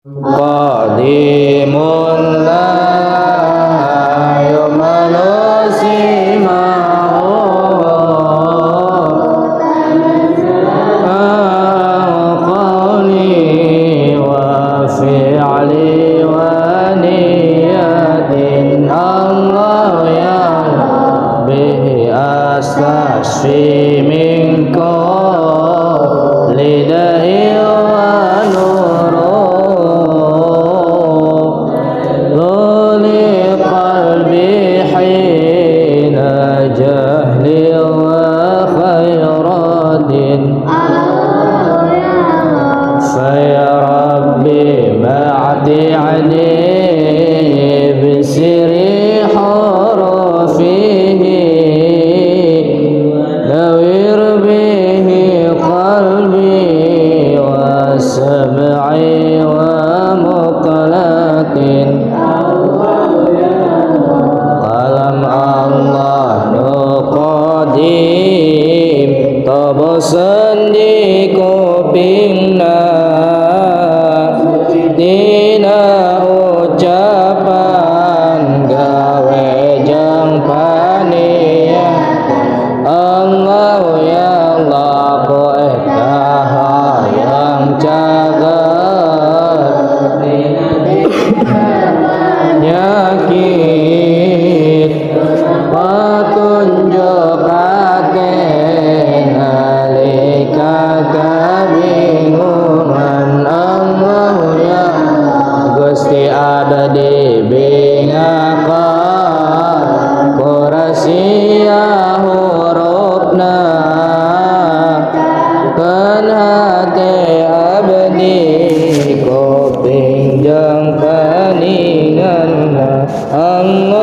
Qadimun la yumalu simahu qawli wa fi'li wa niyatin. Allah ya bihi astashfi min kulli da'i wa nuru li qalbi hina jahli wa khairatin. فيا ربي متعني بسر حروفه، نوّر به قلبي وسمعي ومقلتي. Kalam Allah nu qadim, tobo sendi kupingna, dina ucapan gawe jeung paniat. Allah ya Allah, ku eta hayang cager penyakit, patunjukake nalika kabingungan. Allah ya Gusti, abdi bingakan ku rahasia hurufna, kan hati abdi, kuping jeung paninganna. Allah.